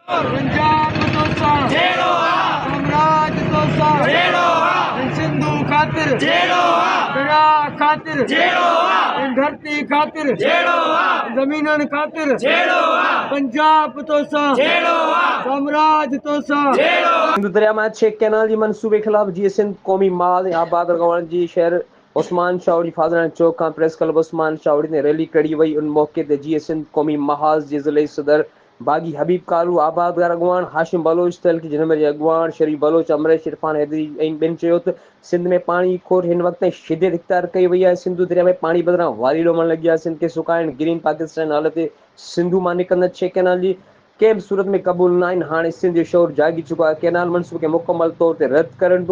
پنجاب توسان جهيڙو آ، سامراج توسان جهيڙو آ، سنڌو خاطر جهيڙو آ، درياء خاطر جهيڙو آ، ڌرتي خاطر جهيڙو آ، زمينن خاطر جهيڙو آ، پنجاب توسان جهيڙو آ، سامراج توسان جهيڙو آ. سنڌو درياء مان ڇهه ڪئنال جي منصوبي خلاف جيئي سنڌ قومي محاذ ۽ آباد اڳواڻن جي شهر عثمان شاهوڙي فاضلاڻي چوڪ کان پريس ڪلب عثمان شاهوڙي تائين ريلي ڪڍي وئي. ان موقعي تي جيئي سنڌ قومي محاذ جي ضلعي صدر باغي حبيب ڪالو، آبادگار اڳواڻ هاشم بلوچ، تعلقي جهنم جي اڳواڻ شريف بلوچ، امريش، عرفان حيدري ۽ ٻين چيو ته سنڌ ۾ پاڻي جي کوٽ هن وقت تائين شديد اختيار ڪئي وئي آهي، سنڌو درياء ۾ پاڻي بدران واري ڏومڻ لڳي آهي، سنڌ کي سڪائڻ گرين پاڪستان جي نالي تي سنڌو مان نڪرندڙ ڇهه ڪئنال جي ڪنهن به صورت ۾ قبول ناهن، هاڻي سنڌ جو شعور جاڳي چڪو آهي، ڪئنال منصوبي کي مڪمل طور تي رد ڪرڻ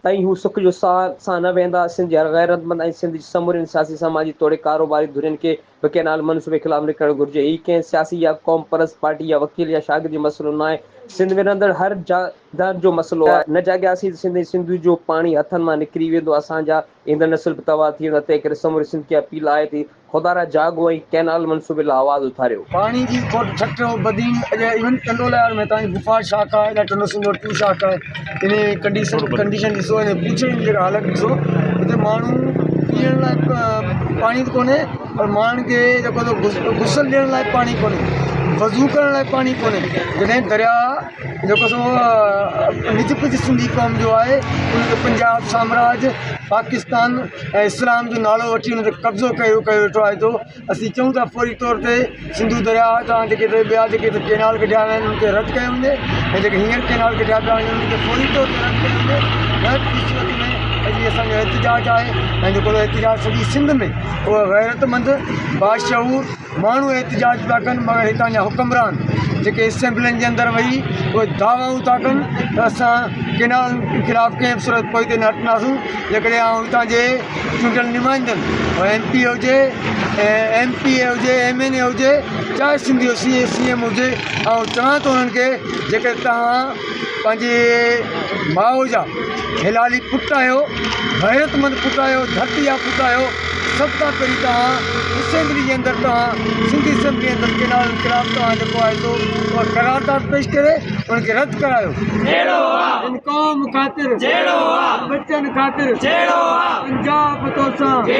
تائين هو سک جو ساهه سان نه ويهندا، سنڌ جي هر غيرتمند ۽ سنڌ جي سمورين سياسي سماجي توڙي ڪاروباري ڌرين کي به ڪئنال منصوبي خلاف نڪرڻ گهرجي. هي ڪنهن سياسي يا قوم پرست پارٽي يا وڪيل يا شاگرد جو مسئلو ناهي. سنڌ ۾ رهندڙ هر جاندار جو مسئلو آهي. نه جاڳياسين ته سنڌ ۽ سنڌو جو پاڻي هٿن مان نڪري ويندو. اسان جا ايندڙ نسل به تباهه ٿي ويندا. تنهن ڪري سموري سنڌ کي اپيل آهي ته خدارا جاڳو ۽ ڪئنال منصوبي لاء آواز اٿاريو. پاڻي جي کوٽ ٺٽو، بدين اڄ ايون ٽنڊو الهيار ۾ تائين غفار شاخ آهي يا ٽنڊو سنڌو ٽو شاخ آهي ان ڪنڊيشن ڪنڊيشن ڏسو ۽ پوڇڙين جي جيڪا حالت ڏسو اتي ماڻهو پيئڻ لاء پاڻي به ڪونهي پر ماڻهن کي جيڪو سو غسل ڏيڻ لاء پاڻي ڪونهي وضو ڪرڻ لاء پاڻي ڪونهي جڏهن درياء جيڪو سو نج پج سنڌي قوم جو آهي ان کي پنجاب سامراج پاڪستان ۽ اسلام جو نالو وٺي ان تي قبضو ڪيو ڪيو ويٺو آهي تو اسين چئون ٿا فوري طور تي سنڌو درياء تان جيڪي ٻيا جيڪي ڪينال ڪڍيا ويا آهن ان کي رد ڪيو وڃي ۽ جيڪي هينئر ڪينال ڪڍيا پيا وڃن ان کي فوري طور تي رد ڪيو وڃي نه ٻي صورت ۾ اڄ اسانجو احتجاج آهي ۽ جيڪو احتجاج سڄي سنڌ ۾ اهو غيرتمند باشعور ماڻهو احتجاج پيا ڪن مگر هتان جا حڪمران جيڪي اسيمبلين جي اندر ويهي اهي دعوائون ٿا ڪن ته اسان ڪينالن خلاف ڪنهن به صورت پوئتي نه هٽنداسون جيڪڏهن آئون هتان جي چونڊيل نمائندن ايم پي هجي ايم پي اي هجي ايم اين اي هجي چاهي سنڌ جو سي سي ايم هجي آئون چوان ٿو انهن کي جيڪڏهن توهان پنهنجي ماء جا حلالي پٽ آهيو غيرتمند پٽ آهيو ڌرتي جا پٽ آهيو سڀ کان پهرين توهان اسيمبلي جي اندر توهان سنڌ اسيمبلي اندر ڪينالن خلاف توهان جيڪو آهي سو اها قرارداد پيش ڪري ان کي رد ڪرايو. ان قوم خاطر ٻچن خاطر پنجاب توسان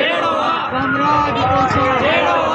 سامراج توسان.